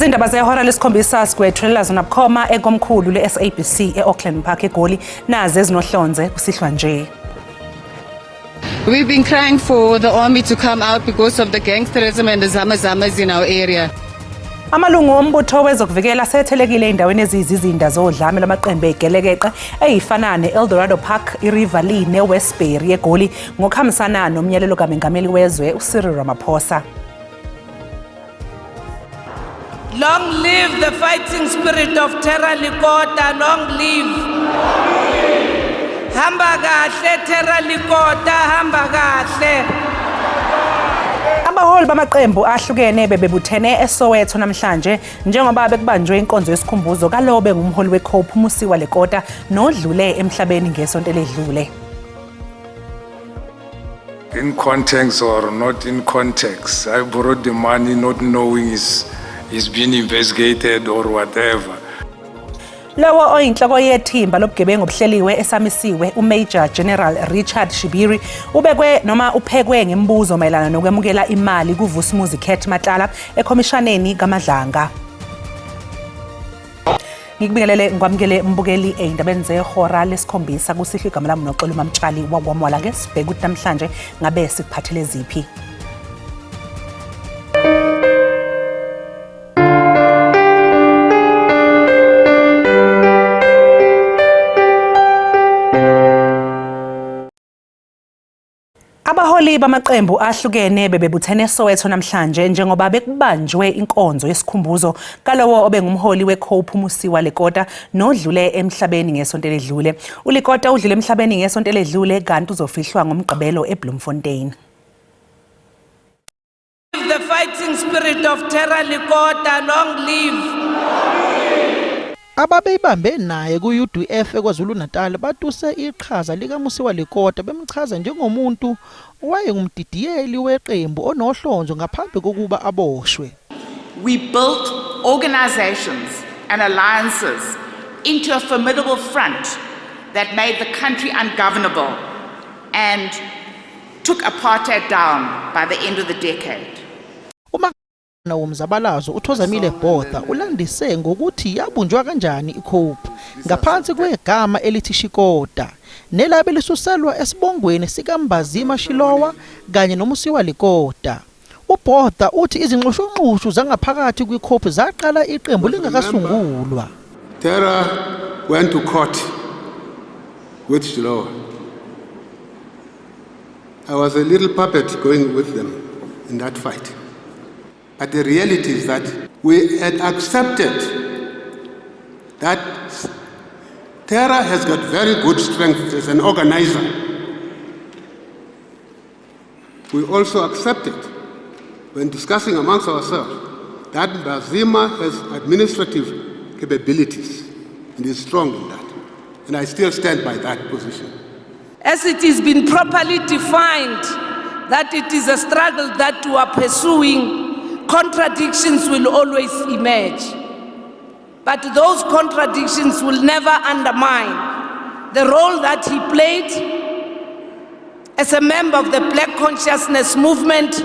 Lezi ndaba zehora lesikhombisa sikwethulela zona bukhoma ekomkhulu le-SABC e-Auckland Park eGoli, nazi ezinohlonze kusihlwa nje. We've been crying for the army to come out because of the gangsterism and the zamazamas in our area. Amalungu ombutho wezokuvikela asethelekile ey'ndaweni eziyizizinda zodlame lwamaqembu ey'gelekeqe ey'fana ne-Eldorado Park, iRiverlea neWestbury eGoli ngokuhambisana nomyalelo kaMengameli wezwe uCyril Ramaphosa. Long live the fighting spirit of Terra Likota, long live. Hamba kahle Terra Likota, hamba kahle. Abaholi bamaqembu ahlukene bebebuthene eSoweto namhlanje njengoba bekubanjwe inkonzo yesikhumbuzo kalowo bengumholi weCope uMusiwa Lekota nodlule emhlabeni ngesonto eledlule. In context or not in context, I borrowed the money not knowing it's being investigated or whatever. Lowo oyinhloko yethimba lobugebengu obuhleliwe esamisiwe uMajor General Richard Shibiri ubekwe noma uphekwe ngemibuzo mayelana nokwemukela imali kuVusimuzi Cat Matlala ekhomishaneni kaMadlanga. Ngikubingelele ngikwamukele mbukeli ey'ndabeni zehora lesikhombisa kusihlwa. Igama lami Noxolo Mamtshali wakwaMwala. Ke sibheke ukuthi namhlanje ngabe sikuphathele ziphi. Abaholi bamaqembu ahlukene bebebuthene eSoweto namhlanje njengoba bekubanjwe inkonzo yesikhumbuzo kalowo obengumholi weCope uMusiwa Lekota nodlule emhlabeni ngesonto eledlule. ULekota udlule emhlabeni ngesonto eledlule kanti uzofihlwa ngoMgqibelo eBloemfontein. The fighting spirit of Terra Likota, long live. Ababeyibambe naye ku-UDF eKwaZulu-Natal batuse iqhaza likaMusiwa Lekota bemchaza njengomuntu owayengumdidiyeli weqembu onohlonzo ngaphambi kokuba aboshwe. We built organizations and alliances into a formidable front that made the country ungovernable and took apartheid down by the end of the decade. Uma womzabalazo uThozamile Botha ulandise ngokuthi yabunjwa kanjani iCope ngaphansi kwegama elithi Shikota nelabe lisuselwa esibongweni sikaMbazima Shilowa kanye noMusiwa Lekota. UBotha uthi izinxushunxushu zangaphakathi kwiCope zaqala iqembu lingakasungulwa. Terra went to court with Shilowa. I was a little puppet going with them in that fight. But the reality is that we had accepted that Terra has got very good strength as an organizer. We also accepted, when discussing amongst ourselves, that Mbazima has administrative capabilities and is strong in that. And I still stand by that position. As it has been properly defined that it is a struggle that we are pursuing, contradictions will always emerge. But those contradictions will never undermine the role that he played as a member of the Black Consciousness Movement,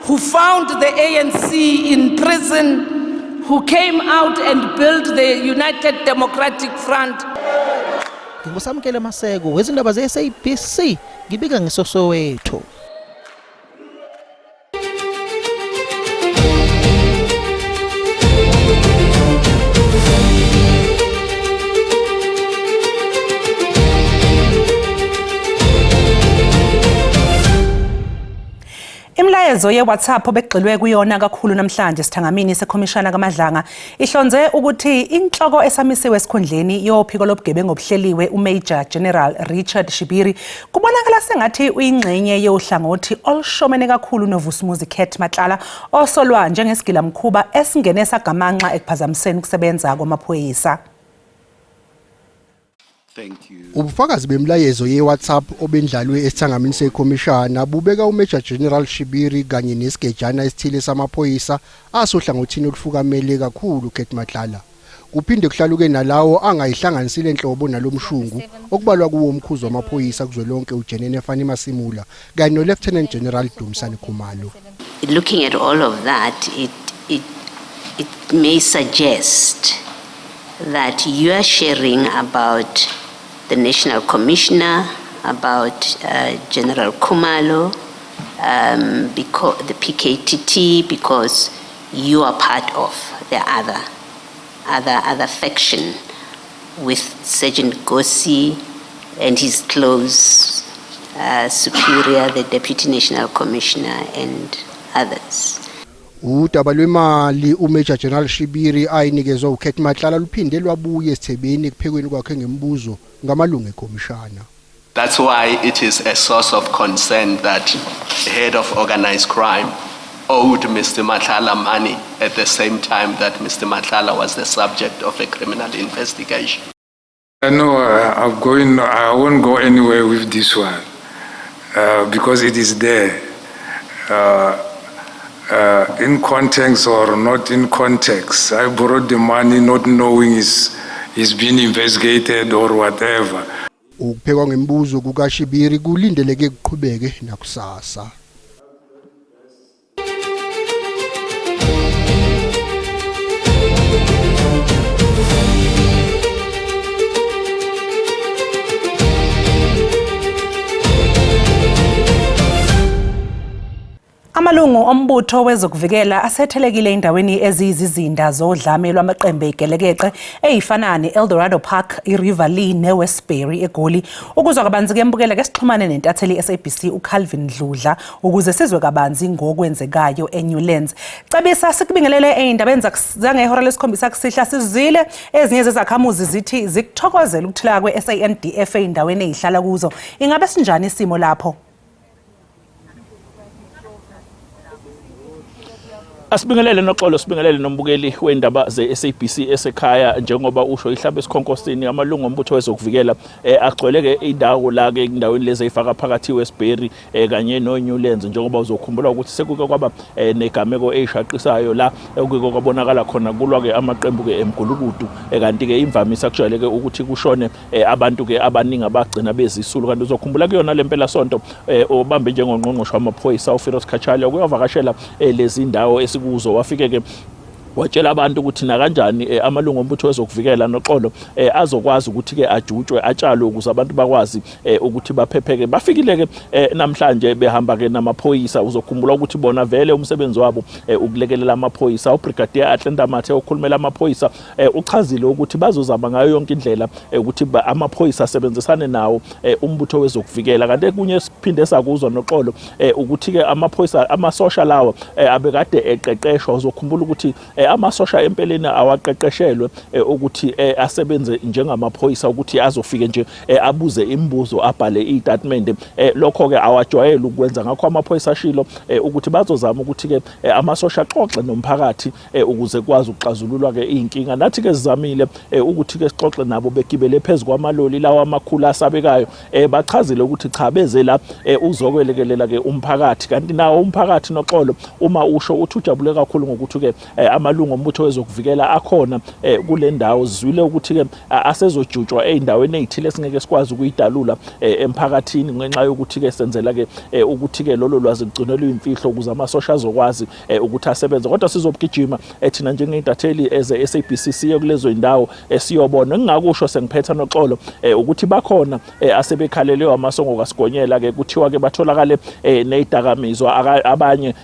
who found the ANC in prison, who came out and built the United Democratic Front. NginguSamkele Maseko wezindaba ze-SABC ngibika ngeSoweto. Imilayezo ye-WhatsApp obekugxilwe kuyona kakhulu namhlanje sithangamini sekhomishana kaMadlanga ihlonze ukuthi inhloko esamisiwe esikhundleni yophiko lobugebengu obuhleliwe uMajor General Richard Shibiri kubonakala sengathi uyingxenye yohlangothi olushomene kakhulu noVusimuzi Cat Matlala osolwa njengesigilamkhuba esingene sagamanxa ekuphazamiseni ukusebenza kwamaphoyisa. Ubufakazi bemilayezo ye-WhatsApp obendlalwe esithangamini sekhomishana bubeka uMajor General Shibiri kanye nesigejana esithile samaphoyisa asohlangothini olufukamele kakhulu Cat Matlala. Kuphinde kuhlaluke nalawo angayihlanganisile nhlobo nalomshungu okubalwa kuwo umkhuzi wamaphoyisa kuzwelonke uJenene Fannie Masimula kanye no-Lieutenant General Dumisani Khumalo. Looking at all of that, it It may suggest that you are sharing about the National Commissioner, about General Khumalo, because the PKTT, because you are part of the other faction with Sergeant Gosi and his close superior, the Deputy National Commissioner, and others. Udaba lwemali uMajor General Shibiri ayinikezwe uCat Matlala luphinde lwabuya esithebeni ekuphekweni kwakhe ngemibuzo ngamalungu ekhomishana. That's why it is a source of concern that the head of organized crime owed Mr. Matlala money at the same time that Mr. Matlala was the subject of a criminal investigation. I know I won't go anywhere with this one because it is there. In context or not in context, I borrowed the money not knowing it's been investigated or whatever. Ukuphekwa ngemibuzo kukaShibiri kulindeleke kuqhubeke nakusasa. Amalungu ombutho wezokuvikela asethelekile endaweni eziyizizinda zodlame lwamaqembu egelekeqe eyifana ne-Eldorado Park, iRiverlea neWestbury eGoli. Ukuzwa kabanzi ke mbukela ke sixhumane nentatheli SABC uCalvin Dludla ukuze sizwe kabanzi ngokwenzekayo eNewlands. Cebisa, sikubingelele ey'ndabeni zangehora lesikhombisa kusihla. Sizwile ezinye zezakhamuzi zithi zikuthokozela ukutheleka kwe-SANDF ey'ndaweni ey'hlala kuzo. Ingabe sinjani isimo lapho? Asibingelele noxolo, sibingelele nombukeli wendaba ze-SABC esekhaya. Njengoba usho, ihlabe esikhonkosini amalungu ombutho wezokuvikela agcweleke indawo la ke endaweni lezi eyifaka phakathi Westbury kanye no-Newlands. Njengoba uzokhumbula ukuthi sekuke kwaba negameko eyishaqisayo la okuke kwabonakala khona kulwa ke amaqembu ke emgulukudu, kanti ke imvamisa kujwayeleke ukuthi kushone abantu ke abaningi abagcina bezisulu. Kanti uzokhumbula kuyona lempela sonto obambe njengongqongqoshe wamaphoyisa uFiroz Cachalia ukuyovakashela lezi ndawo esikuzo, wafike ke watshela abantu ukuthi nakanjani amalungu ombutho wezokuvikela noxolo azokwazi ukuthi ke ajutshwe atshalwe ukuze abantu bakwazi ukuthi baphepheke. Bafikile ke namhlanje behamba ke namaphoyisa. Uzokhumbula ukuthi bona vele umsebenzi wabo ukulekelela amaphoyisa. UBrigadier Atlanta Mathe okhulumela amaphoyisa uchazile ukuthi bazozama ngayo yonke indlela ukuthi amaphoyisa asebenzisane nawo umbutho wezokuvikela. Kanti ekunye siphinde sakuzwa noxolo ukuthi ke amaphoyisa, amasosha lawo abekade eqeqeshwa. Uzokhumbula ukuthi amasosha empeleni awaqeqeshelwe ukuthi asebenze njengamaphoyisa, ukuthi azofike nje abuze imibuzo, abhale itatimende. Lokho ke awajwayele ukwenza. Ngakho amaphoyisa ashilo ukuthi bazozama ukuthi ke amasosha axoxe nomphakathi ukuze kwazi ukuxazululwa ke inkinga. Nathi ke sizamile ukuthi ke sixoxe nabo begibele phezu kwamaloli lawa amakhulu asabekayo. Bachazile ukuthi cha, beze la uzokwelekelela ke umphakathi. Kanti nawo umphakathi noxolo uma usho uthi ujabule kakhulu ngokuthi ke amalungu ombutho wezokuvikela akhona kule ndawo. Zizwile ukuthi ke asezojutshwa ey'ndaweni ey'thile esingeke sikwazi ukuyidalula emphakathini ngenxa yokuthi ke senzela ke ukuthi ke lolo lwazi lugcinwe luyimfihlo ukuze amasosha azokwazi ukuthi asebenze. Kodwa sizogijima thina njengey'ntatheli eze-SABC siye kulezo y'ndawo siyobona. Engingakusho sengiphetha noxolo ukuthi bakhona asebekhalelewe amasongo kaSigonyela ke, kuthiwa ke batholakale nezidakamizwa, abanye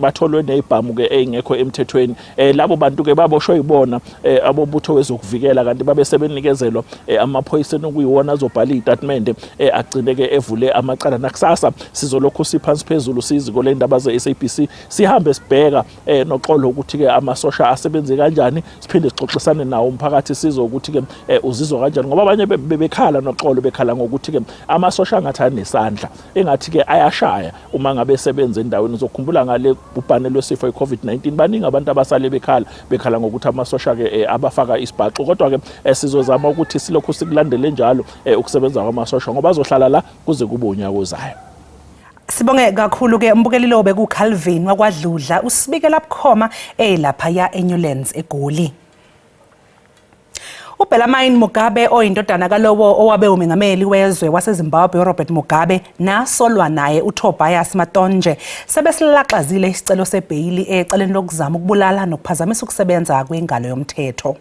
batholwe nezibhamu ke ezingekho emthethweni. Labo bantu ke baboshwe yibona abombutho wezokuvikela, kanti babe sebenikezelwa amaphoyisa okuyiwona azobhala izitatimende agcine ke evule amacala. Nakusasa sizolokhu siphansi phezulu siziko lendaba ze-SABC, sihambe sibheka noxolo ukuthi ke amasosha asebenze kanjani, siphinde sixoxisane nawo umphakathi sizwe ukuthi ke uzizwa kanjani, ngoba abanye bebekhala noxolo, bekhala ngokuthi ke amasosha angathi anesandla, engathi ke ayashaya uma ngabe sebenza endaweni. Uzokhumbula ngale bhubhane lwesifo i-COVID-19, baningi abantu abasale bekhala ngokuthi amasosha ke abafaka isibhaxu. Kodwa ke sizozama ukuthi silokhu sikulandele njalo ukusebenza kwamasosha, ngoba azohlala la kuze kube unyaka ozayo. Sibonge kakhulu ke umbukeli lo bekuCalvin wakwaDludla usibikela bukhoma elapha ya eNewlands eGoli. UBellarmine Mugabe oyindodana kalowo owabe umengameli wezwe waseZimbabwe uRobert Mugabe nasolwa naye uTobias Matonje sebesilaxazile isicelo sebheyili ecaleni lokuzama ukubulala nokuphazamisa ukusebenza kwengalo yomthetho.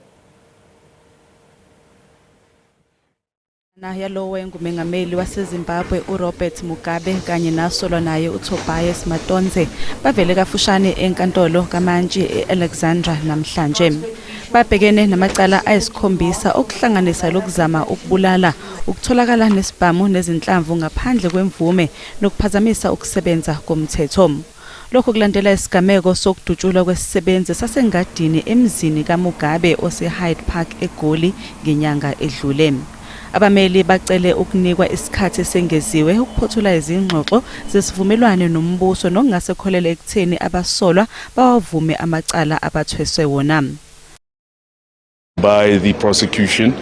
Yalowo wayengumengameli waseZimbabwe uRobert Mugabe kanye nasolwa naye uTobias Matonze bavele kafushane enkantolo kamantshi e-Alexandra namhlanje. Babhekene namacala ayisikhombisa okuhlanganisa lokuzama ukubulala, ukutholakala nesibhamu nezinhlamvu ngaphandle kwemvume nokuphazamisa ukusebenza komthetho. Lokhu kulandela isigameko sokudutshulwa kwesisebenzi sasengadini emzini kaMugabe ose-Hyde Park eGoli ngenyanga edlule. Abameli bacele ukunikwa isikhathi esengeziwe ukuphothula izingxoxo zesivumelwano nombuso nokungase kuholele ekutheni abasolwa bawavume amacala abathweswe wona. By the prosecution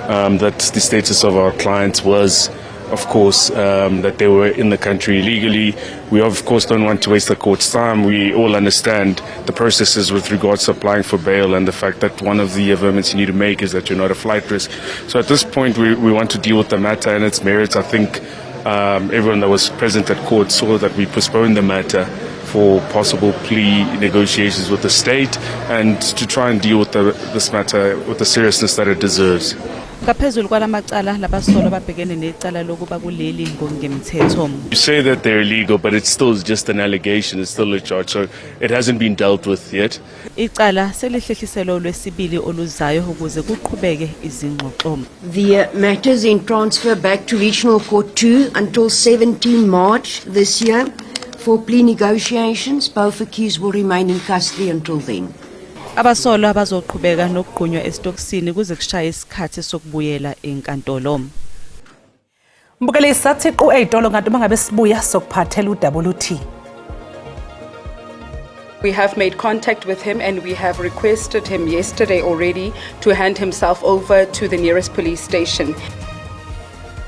that the status of our clients was, of course, that they were in the country illegally. We, of course, don't want to waste the court's time. We all understand the processes with regards to applying for bail and the fact that one of the averments you need to make is that you're not a flight risk. So at this point, we want to deal with the matter and its merits. I think everyone that was present at court saw that we postponed the matter for possible plea negotiations with the state and to try and deal with this matter with the seriousness that it deserves. Ngaphezulu kwalamacala labasolwa babhekene necala lokuba kuleli ngokungemthetho. You say that they're illegal, but it's still just an allegation, it's still a charge, so it hasn't been dealt with yet. Icala selihlehliselwe olwesibili oluzayo ukuze kuqhubeke izingxoxo. The matters in transfer back to Regional Court 2 until 17 March this year for plea negotiations. Both accused will remain in custody until then. Abasolwa bazoqhubeka nokugqunywa esitokisini kuze kushaye isikhathi sokubuyela enkantolo. Mbukeli sathi qu ey'tolo kanti uma ngabe sibuya sokuphathela udaba oluthi. We have made contact with him and we have requested him yesterday already to hand himself over to the nearest police station.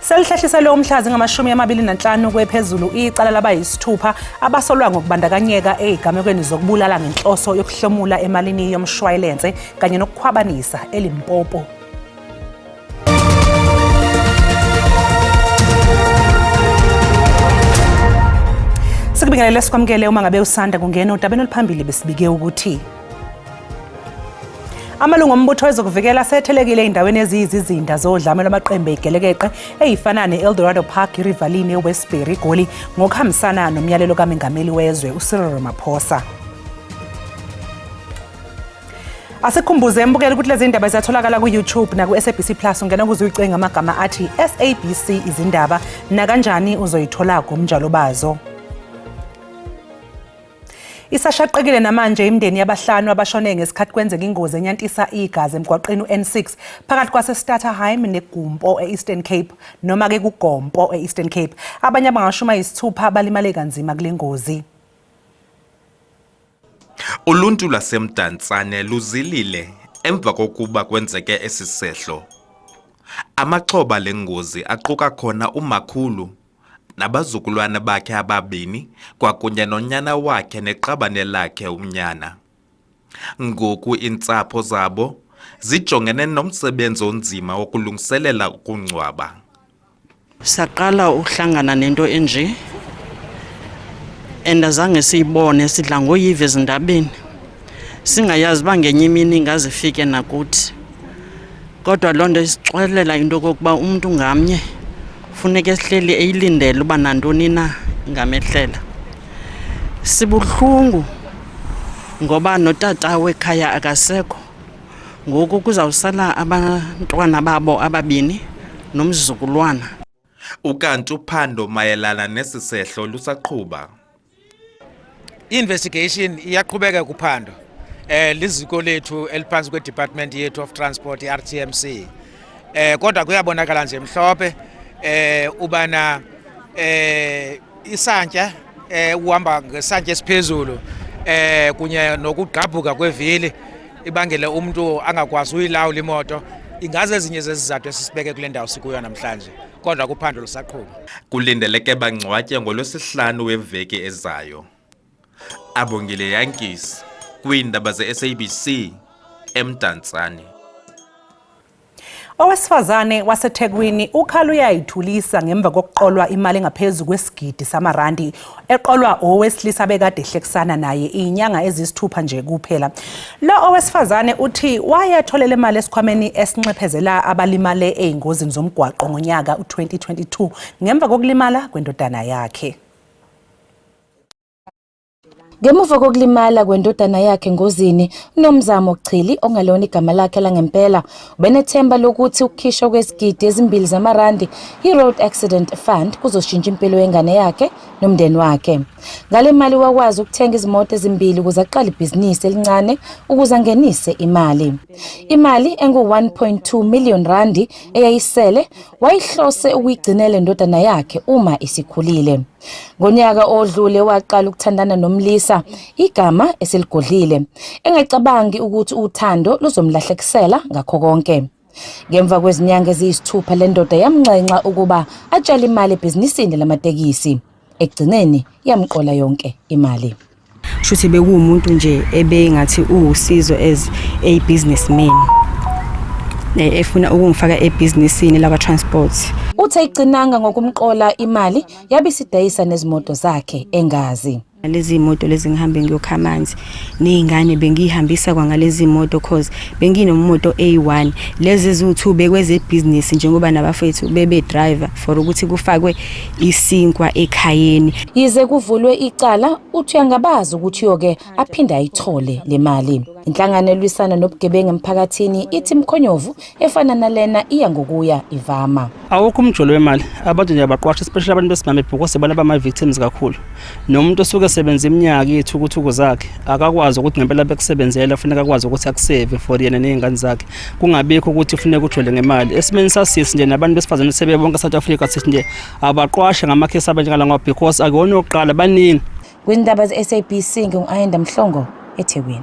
Selihlehliselwe umhla zingama-25 kwephezulu icala labayisithupha abasolwa ngokubandakanyeka ey'gamekweni zokubulala ngenhloso yokuhlomula emalini yomshwayilense kanye nokukhwabanisa eLimpopo. Sikubingelele sikwamukele uma ngabe usanda kungena udabeni oluphambili besibike ukuthi amalungu ombutho wezokuvikela asethelekile ey'ndaweni eziyizizinda zodlame lwamaqembu ey'gelekeqe ey'fana ne-Eldorado Park, iRiverlea neWestbury eGoli ngokuhambisana nomyalelo kamengameli wezwe uCyril Ramaphosa. Asikhumbuze embukeli ukuthi lezi ndaba ziyatholakala ku-YouTube naku-SABC Plus ungena kuze uyicinge amagama athi SABC izindaba nakanjani uzoyithola ngomnjalo bazo. Isashaqekile namanje imindeni yabahlanu abashone ngesikhathi kwenzeka ingozi enyantisa igazi emgwaqeni u-N6 phakathi kwase-Stutterheim neGumpo e-Eastern Cape noma-ke kuGompo e-Eastern Cape. Abanye abangama-60 balimale kanzima kule ngozi. Uluntu lwaseMdantsane luzilile emva kokuba kwenzeke esi sehlo. Amaxhoba lengozi aquka khona umakhulu nabazukulwana bakhe ababini kwakunye nonyana wakhe neqabane lakhe umnyana. Ngoku iintsapho zabo zijongene nomsebenzi onzima wokulungiselela ukungcwaba. Saqala uhlangana nento enje and azange siyibone, sidla ngoyiva ezindabeni singayazi uba ngenye imini ingaze ifike nakuthi. Kodwa loo nto isixelela into yokokuba umntu ngamnye funeka ehleli eyilindele uba nantoni na ingamehlela. Sibuhlungu ngoba notata wekhaya akasekho, ngoku kuzawusala abantwana babo ababini nomzukulwana. Ukanti uphando mayelana nesi sehlo lusaqhuba. I-investigation iyaqhubeka kuphando. Liziko lethu eliphansi kwe-department yethu of transport, i-RTMC. Kodwa kuyabonakala nje mhlophe ubana isantya uhamba ngesantya esiphezulu kunye nokugqabhuka kwevili ibangele umuntu angakwazi uyilawula imoto ingaze ezinye zezizathu esisibeke kule ndawo sikuyo namhlanje, kodwa kuphando lusaqhuba. Kulindeleke bangcwatye ngolwesihlanu weveki ezayo. Abongile Yankees kwiindaba ze-SABC eMdantsane. Owesifazane waseThekwini ukhala uyayithulisa ngemva kokuqolwa imali engaphezu kwesigidi samarandi eqolwa owesilisa bekade ehlekisana naye izinyanga ezisithupha nje kuphela. Lo owesifazane uthi wayetholele imali esikhwameni esinxephezela abalimale ezingozini zomgwaqo ngonyaka u-2022 ngemva kokulimala kwendodana yakhe. Ngemuva kokulimala kwendodana yakhe engozini, uNomzamo Chili, okungelona igama lakhe langempela, ubenethemba lokuthi ukukhishwa kwezigidi ezimbili zamarandi yi-Road Accident Fund kuzoshintsha impilo yengane yakhe nomndeni wakhe. Ngale mali wakwazi ukuthenga izimoto ezimbili ukuze aqale ibhizinisi elincane ukuze angenise imali. Imali engu-1.2 million randi eyayisele wayihlose ukuyigcinela indodana yakhe uma isikhulile. Ngonyaka odlule waqala ukuthandana nomlisa, igama eseligodlile, engacabangi ukuthi uthando luzomlahlekisela ngakho konke. Ngemva kwezinyanga eziyisithupha le ndoda yamnxenxa ukuba atshale imali ebhizinisini lamatekisi. Ekugcineni yamqola yonke imali. Shuthi bekuwumuntu nje ebengathi uwusizo as a businessman efuna ukungifaka ebhizinisini lakwa-transport. Uthe ayigcinanga ngokumqola imali yabe isidayisa nezimoto zakhe engazi. Lezi moto lezi ngihambe ngiyokha amanzi ney'ngane bengiyihambisa kwangalezi moto cause benginomoto eyi-one lezi eziwu-two bekwezebhizinisi njengoba nabafethu bebe-driver for ukuthi kufakwe isinkwa ekhayeni. Yize kuvulwe icala, uthi uyangabaza ukuthi uyoke aphinde ayithole le mali. Inhlangano elwisana nobugebengu emphakathini ithi imikhonyovu efana nalena iya ngokuya ivama. Awukho umjolo wemali, abantu nje abaqwasha especially abantu besimame because ibona abama-victims kakhulu. Nomuntu osuke esebenza iminyaka iy'thukuthuku zakhe akakwazi ukuthi ngempela bekusebenzela kufuneka akwazi ukuthi akuseve for yena ney'ngane zakhe. Kungabikho ukuthi kufuneka ujole ngemali. Esimeni sasisi nje nabantu besifazane sebebonke e-South Africa sithi nje abaqwashe ngamakhesi abanjengala ngoba because akuwona owokuqala baningi. Kwindaba ze-SABC ngingu-Ayanda Mhlongo eThekwini.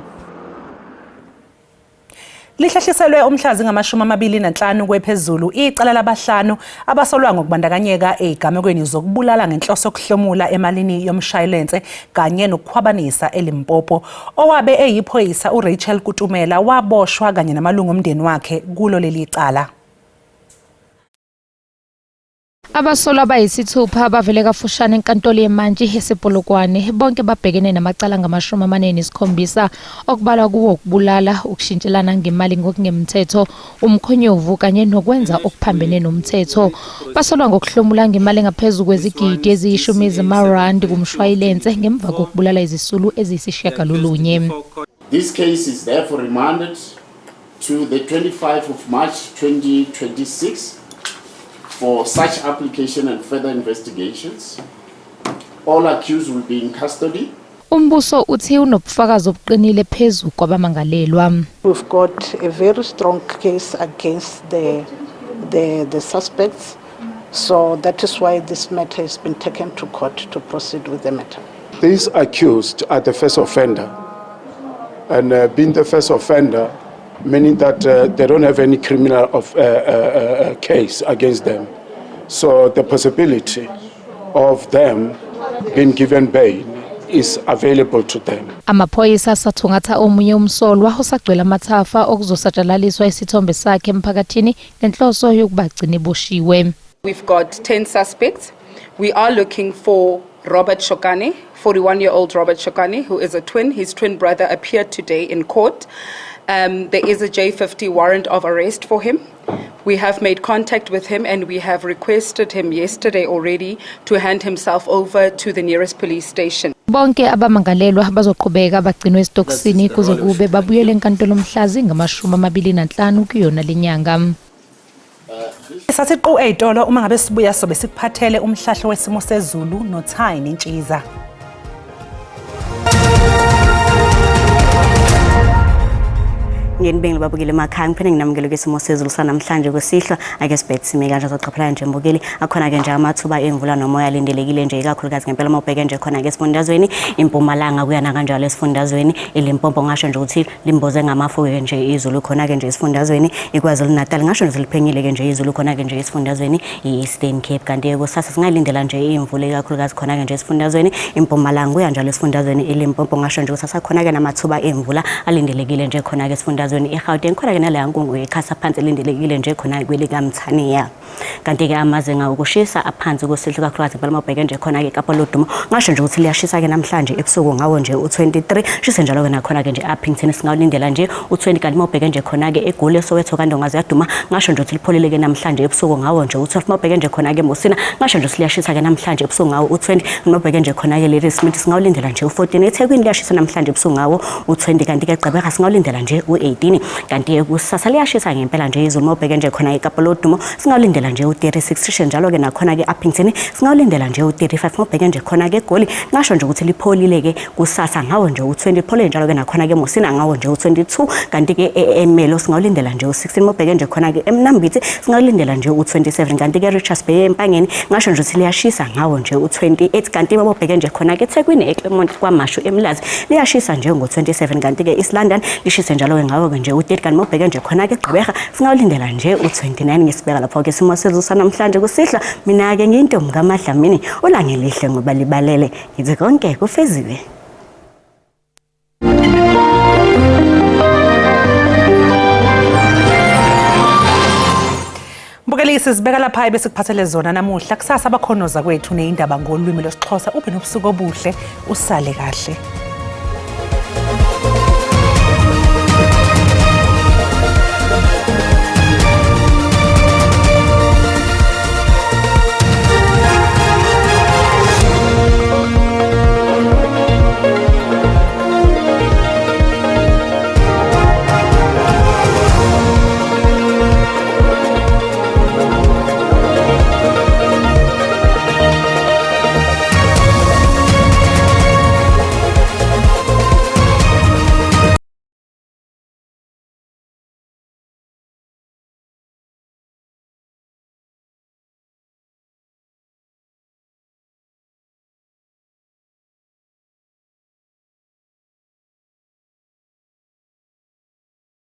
Lihlehliselwe umhla zingama-25 kwephezulu icala labahlanu abasolwa ngokubandakanyeka ezigamekweni zokubulala ngenhloso yokuhlomula emalini yomshayilense kanye nokukhwabanisa eLimpopo. Owabe eyiphoyisa uRachel Kutumela waboshwa kanye namalungu omndeni wakhe kulo leli cala. Abasolwa abayisithupha bavele kafushane enkantolo yemantshi yasePolokwane. Bonke babhekene namacala angama-47 okubalwa kuwo ukubulala, ukushintshelana ngemali ngokungemthetho, umkhonyovu kanye nokwenza okuphambene nomthetho. Basolwa ngokuhlomula ngemali engaphezu kwezigidi eziyishumi zamarandi kumshwayilense ngemva kokubulala izisulu eziyisishiyagalolunye. This case is therefore remanded to the 25 of March 2026 for such application and further investigations. All accused will be in custody. Umbuso uthi unobufakazi obuqinile phezu kwabamangalelwa. We've got a very strong case against the, the, the suspects, so that is why this matter has been taken to court to proceed with the matter. These accused are the first offender, and being the first offender, meaning that they don't have any criminal of case against them. So the possibility of them being given bail is available to them. Amaphoyisa asathungatha omunye umsolwa osagcwele amathafa okuzosatshalaliswa isithombe sakhe emphakathini ngenhloso yokubagcina eboshiwe. We've got 10 suspects. We are looking for Robert Shokane, 41-year-old Robert Shokane, who is a twin. His twin brother appeared today in court. There is a J50 warrant of arrest for him. We have made contact with him and we have requested him yesterday already to hand himself over to the nearest police station. Bonke abamangalelwa bazoqhubeka bagcinwe esitokisini kuze kube babuyele enkantolo mhla zingama-25 kuyona lenyanga. Sathi qu ey'tolo uma ngabe sibuya sobe sikuphathele umhlahlo wesimo sezulu noThayini Ntshiza. Ngenibengile babukele emakhaya ngiphinde nginamukele kwisimo sezulu sanamhlanje kusihlwa ake sibheke sime kanje zoqaphela nje mbukeli akhona ke nje amathuba emvula nomoya alindelekile nje ikakhulukazi ngempela uma ubheke nje khona ke esifundazweni impumalanga kuya nakanjalo esifundazweni iLimpopo ngasho nje ukuthi limboze ngamafu-ke nje izulu khona-ke nje esifundazweni iKwaZulu-Natal ngasho nje liphenyile-ke nje izulu khona-ke nje esifundazweni i-Eastern Cape kanti-ke kusasa singayilindela nje imvula ikakhulukazi khona-ke nje esifundazweni impumalanga kuya njalo esifundazweni iLimpopo ngasho nje ukuthi asakhona-ke namathuba emvula alindelekile nje khona-ke esifundazweni. esifundazweni iGauteng. Khona-ke naleya nkungu ekhasa phansi elindelekile nje khona kwelikaMthaniya. Kanti-ke amazinga okushisa aphansi kusihlwa kakhulukazi impela mawubheke nje khona-ke iKapa Lodumo, ngasho nje ukuthi liyashisa-ke namhlanje ebusuku ngawo nje u-23, shise njalo-ke nakhona-ke nje Upington singawulindela nje u-20, kanti mawubheke nje khona-ke eGoli eSoweto kaNdonga ziyaduma, ngasho nje ukuthi lipholile-ke namhlanje ebusuku ngawo nje u-12, mawubheke nje khona-ke Musina, ngasho nje ukuthi liyashisa-ke namhlanje ebusuku ngawo u-20, mawubheke nje khona-ke Ladysmith singawulindela nje u-14, eThekwini liyashisa namhlanje ebusuku ngawo u-20, kanti-ke Gqeberha singawulindela nje u-18, kanti kusasa liyashisa ngempela nje izulu mawubheke nje khona iKapa Lodumo singawulindela nje u-36, sishe njalo-ke nakhona-ke Upington singawulindela nje u-35, mawubheke nje khona-ke eGoli ngasho nje ukuthi lipholile-ke kusasa ngawo nje u-20, lipholile njalo-ke nakhona-ke Musina ngawo nje u-22, kanti-ke eMelo singawulindela nje u-16, mawubheke nje khona-ke eMnambithi singawulindela nje u-27, kanti-ke Richards Bay eMpangeni ngasho nje ukuthi liyashisa ngawo nje u-28, kanti mawubheke nje khona-ke eThekwini eClermont KwaMashu eMlazi liyashisa nje ngo-27, kanti-ke East London lishise njalo-ke ngawo-ke nje u-30, kanti mawubheke nje khona-ke Gqeberha singawulindela nje u-29. Ngisibeka lapho-ke isimo sezulu sanamhlanje kusihlwa. Mina-ke ngiyintombi kaMadlamini, uLangelihle ngoba libalele, ngithi konke kufeziwe. Mbukeli, sizibeka lapha besikuphathele zona namuhla. Kusasa abakhonoza kwethu neyindaba ngolwimi lwesiXhosa. Ube nobusuku obuhle, usale kahle.